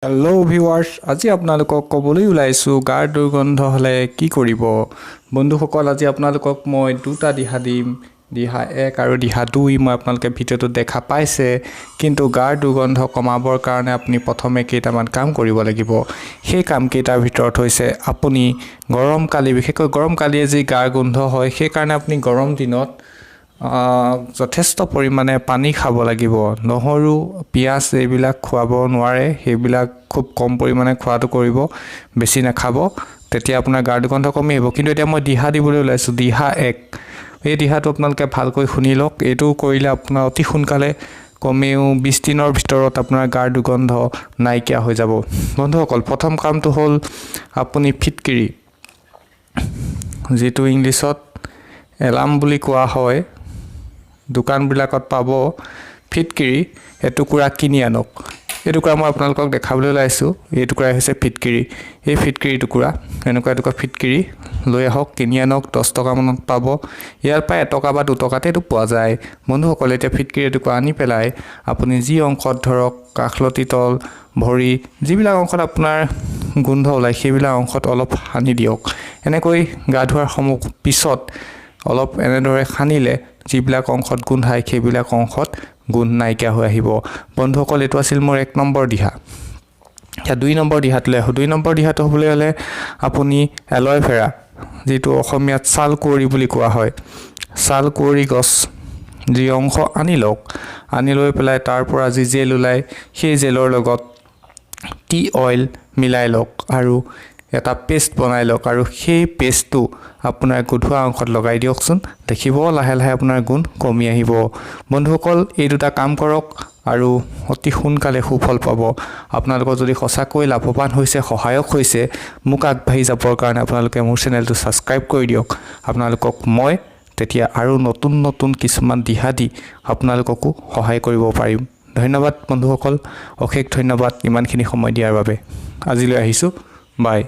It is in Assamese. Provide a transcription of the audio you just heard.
হেল্ল' ভিউৱাৰ্ছ, আজি আপোনালোকক ক'বলৈ ওলাইছোঁ গাৰ দুৰ্গন্ধ হ'লে কি কৰিব। বন্ধুসকল, আজি আপোনালোকক মই দুটা দিহা দিম, দিহা এক আৰু দিহা দুই। মই আপোনালোকে ভিডিঅ'টোত দেখা পাইছে। কিন্তু গাৰ দুৰ্গন্ধ কমাবৰ কাৰণে আপুনি প্ৰথমে কেইটামান কাম কৰিব লাগিব। সেই কামকেইটাৰ ভিতৰত হৈছে আপুনি গৰমকালি, বিশেষকৈ গৰমকালিয়ে যি গাৰ গোন্ধ হয়, সেইকাৰণে আপুনি গৰম দিনত যথেষ্ট পৰিমাণে পানী খাব লাগিব। নহৰু, পিঁয়াজ এইবিলাক খুৱাব নোৱাৰে। সেইবিলাক খুব কম পৰিমাণে খোৱাটো কৰিব, বেছি নাখাব। তেতিয়া আপোনাৰ গাৰ দুৰ্গন্ধ কমি আহিব। কিন্তু এতিয়া মই দিহা দিবলৈ ওলাইছোঁ, দিহা এক। এই দিহাটো আপোনালোকে ভালকৈ শুনি লওক। এইটো কৰিলে আপোনাৰ অতি সোনকালে, কমেও 20 দিনৰ ভিতৰত আপোনাৰ গাৰ দুৰ্গন্ধ নাইকিয়া হৈ যাব। বন্ধুসকল, প্ৰথম কামটো হ'ল আপুনি ফিটকিৰি, যিটো ইংলিছত এলাম বুলি কোৱা হয়, দোকানবিলাকত পাব, ফিটকিৰি এটুকুৰা কিনি আনক। এই টুকুৰা মই আপোনালোকক দেখাবলৈ ওলাইছোঁ। এই টুকুৰাই হৈছে ফিটকিৰি। এই ফিটকিৰি টুকুৰা, এনেকুৱা এটুকুৰা ফিটকিৰি লৈ আহক, কিনি আনক। 10 টকামানত পাব। ইয়াৰ পৰা 1 টকা বা 2 টকাতে এইটো পোৱা যায়। বন্ধুসকল, এতিয়া ফিটকিৰি এটুকুৰা আনি পেলাই আপুনি যি অংশত, ধৰক কাষলতি তল, ভৰি, যিবিলাক অংশত আপোনাৰ গোন্ধ ওলায়, সেইবিলাক অংশত অলপ সানি দিয়ক। এনেকৈ গা ধোৱাৰ পিছত অলপ এনেদৰে সানিলে যিবিলাক অংশত গোন্ধায়, সেইবিলাক অংশত গোন্ধ নাইকিয়া হৈ আহিব। বন্ধুসকল, এইটো আছিল মোৰ 1 নম্বৰ দিহা। এতিয়া 2 নম্বৰ দিহাটোলৈ আহোঁ। 2 নম্বৰ দিহাটো হ'বলৈ হ'লে আপুনি এল'ভেৰা, যিটো অসমীয়াত ছাল কুঁৱৰী বুলি কোৱা হয়, ছাল কুঁৱৰী গছ যি অংশ আনি লওক। আনি লৈ পেলাই তাৰ পৰা যি জেল ওলায়, সেই জেলৰ লগত টি অইল মিলাই লওক আৰু এটা পেষ্ট বনাই লওক আৰু সেই পেষ্টটো আপোনাৰ গোন্ধোৱা অংশত লগাই দিয়কচোন। দেখিব, লাহে লাহে আপোনাৰ গোন্ধ কমি আহিব। বন্ধুসকল, এই দুটা কাম কৰক আৰু অতি সোনকালে সুফল পাব। আপোনালোকৰ যদি সঁচাকৈ লাভৱান হৈছে, সহায়ক হৈছে, মোক আগবাঢ়ি যাবৰ কাৰণে আপোনালোকে মোৰ চেনেলটো ছাবস্ক্ৰাইব কৰি দিয়ক। আপোনালোকক মই তেতিয়া আৰু নতুন নতুন কিছুমান দিহা দি আপোনালোককো সহায় কৰিব পাৰিম। ধন্যবাদ বন্ধুসকল, অশেষ ধন্যবাদ ইমানখিনি সময় দিয়াৰ বাবে। আজিলৈ আহিছোঁ, বাই।